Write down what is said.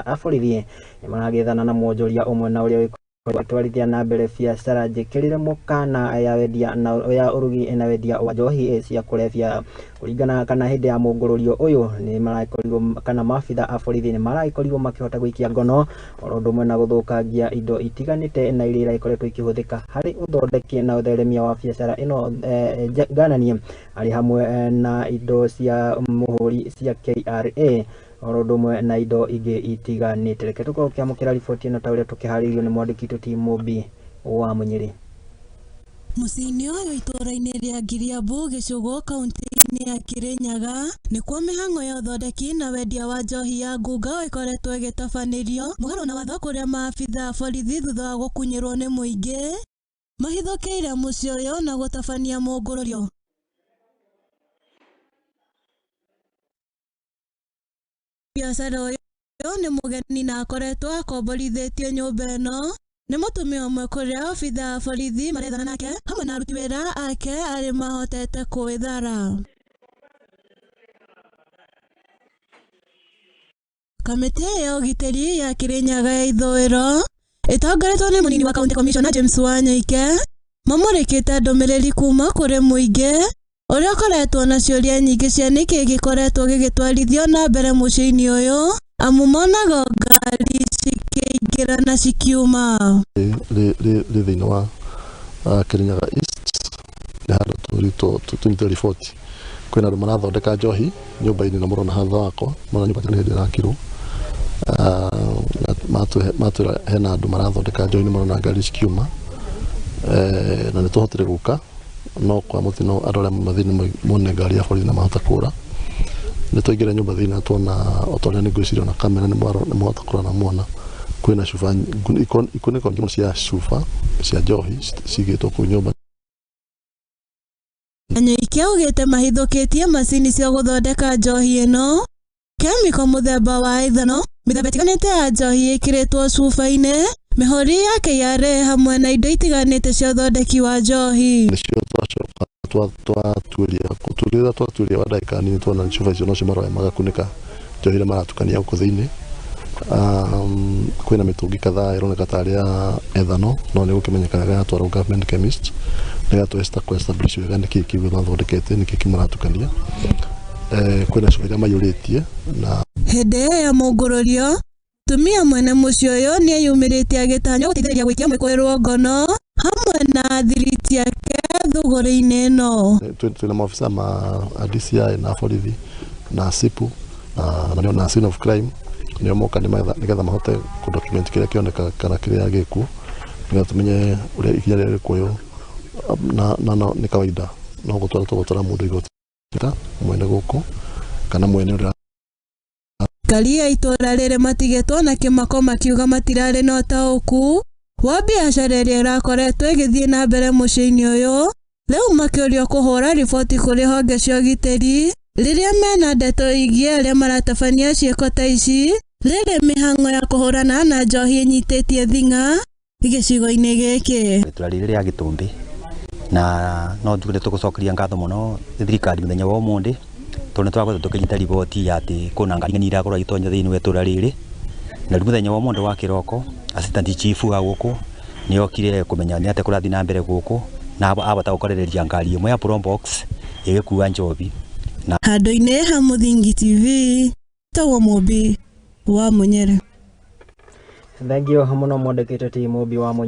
Maabitha a borithi nĩ maragĩethana na mwonjoria ũmwe na ũrĩa ũgĩtwarithia na mbere biacara njĩkĩrĩre mũkana ya wendia na ya ũrugi na wendia wa njohi cia kũrebia. Kũringana kana hĩndĩ ya mũngũrũrio ũyũ nĩ maragĩkorirwo kana maabitha a borithi nĩ maragĩkorirwo makĩhota gũikia ngono oro ũndũ ũmwe na gũthũkangia indo itiganĩte na iria iragĩkoretwo ikĩhũthĩka harĩ ũthondeki na ũtheremia wa biacara ĩno ngananie arĩ hamwe na indo cia mũhũri cia KRA oro ũndũ ũmwe na indo ingĩ itiganĩte. Reke tũkorwo ũkĩamũkĩra riboti ĩno ta ũrĩa tũkĩharĩirio nĩ mwandĩki witũ Tim Mũmbi wa Mũnyĩrĩ. Mũciĩ-inĩ ũyũ itũũra-inĩ rĩa Ngiriambu gĩcũgũ kaunti-inĩ ya Kirinyaga nĩkuo mĩhang'o ya ũthondeki na wendia wa njohi ya ngunga ĩkoretwo ĩgĩtabanĩrio mũgarũ na watho kũrĩa maabitha a borithi thutha wa gũkunyĩrwo nĩ mũingĩ mahithũkĩire mũciĩ ũyũ na gũtabania mũngũrũrio. Biacara ũyũ nĩ mũgeni na akoretwo akomborithĩtio nyũmba ĩno nĩ mũtumia ũmwe kũrĩa obitha a borithi marethana nake hamwe na aruti wĩra ake arĩ mahotete kwĩthara. Kamĩtĩ ya ũgitĩri ya Kirinyaga ya ithũĩro ĩtongoretio nĩ mũnini wa county commissioner James Wanyoike mamũrĩkĩte ndũmĩrĩri kuma kũrĩ mũingĩ ũrĩa ũkoretwo na ciũria nyingĩ cia nĩkĩ gĩkoretwo gĩgĩtwarithio na mbere mũciĩ-inĩ ũyũ amu monaga ngari cikĩingĩra na cikiuma. Rĩ thĩinĩ wa Kirinyaga East nĩ handũ tũnyitĩte riboti kwĩna andũ marathondeka njohi nyũmba-inĩ na mũrona haha wakwa mona nyũmba nĩ hĩndĩ ĩrakirwo matwĩra hena andũ marathondeka njohi nĩ marona ngari cikiuma na nĩ tũhotire gũka no kwa mũtino andũ arĩa mauma thĩinĩ mone ngari ya borithi na mahota kũra. Nĩ twaingĩra nyũmba thĩinĩ na tuona o ta ũrĩa nĩ ngwĩciria ona kamera nĩ mwahota kũrora na muona kwĩna cuba ikunĩko nyingĩ cia cuba cia njohi cigĩtwo kũu nyũmba. Wanyoike augĩte mahithũkĩtie macini cia gũthondeka njohi ĩno, kemiko mũthemba wa ethano, mĩthemba ĩtiganĩte ya njohi ĩkĩrĩtwo cuba-inĩ, mĩhũri ya KRA hamwe na indo itiganĩte cia ũthondeki wa njohi. Nĩcio twacoka twatuĩria rĩrĩa twatuĩria wa ndagĩka nini tuona cuba icio nocio maroya magakunĩka njohi ĩrĩa maratukania gũkũ thĩinĩ. Kwĩna mĩtũngi kadhaa ĩroneka tarĩ ya ethano no nĩ gũkĩmenyeka wega yatwarwo government chemist nĩgetha tũ establish wega nĩkĩ kĩu mathondekete nĩkĩ kĩu maratukania. Kwĩna cuba iria maiyũrĩtie na Hĩndĩ ĩyo ya mũngũrũrio mũtumia mwene mũciĩ ũyũ nĩeyumĩrĩtie agĩtanywo gũteithĩrĩria gũikia mwĩkũĩrwo ngono hamwe na athiriti ake thũgũrĩ-inĩ ĩno. Twĩna maobitha ma DCI na borithi na SIPU na na scene of crime nĩo moka nĩgetha mahote kũ document kĩrĩa kĩoneka kana kĩrĩa gĩkuo nĩgetha tũmenye ũrĩa ikinya rĩrĩa rĩkuoywo na nĩ kawaida no gũtwara tũgũtwara mũndũ igoti mwene gũkũ kana mwene ũrĩa. Aikari a itũũra rĩrĩ matigĩtwo na kĩmako makiuga matirarĩ na ũtaũku wa biacara ĩrĩa ĩrakoretwo ĩgĩthiĩ na mbere mũciĩ-inĩ ũyũ rĩu makĩũrio kũhũra riboti kũrĩ honge cia ũgitĩri rĩrĩa mena ndeto igiĩ arĩa maratabania ciĩko ta ici rĩrĩ mĩhang'o ya kũhũrana na njohi ĩnyitĩtie thing'a gĩcigo-inĩ gĩkĩ. Itũra rĩrĩ rĩa Gĩtũmbĩ na no njuge nĩ tũgũcokeria ngatho mũno thirikari mũthenya wa ũmũthĩ tondũ nĩ twakoretwo tũkĩnyita riboti ya atĩ kwĩna ngari ng'eni irakorwo igĩtonya thĩinĩ wa itũra rĩrĩ na rĩu mũthenya wa ũmũthĩ wa kĩroko assistant chief wa gũkũ nĩ okire kũmenya nĩ atĩa kũrathiĩ na mbere gũkũ na abota gũkorereria ngari ĩmwe ya Probox ĩgĩkua njohi na Handũ-inĩ ha Mũthingi TV tagwo Mũmbi wa Mũnyere. Thengiũ mũno mwandĩki witũ Tim Mũmbi wa Mũnyere.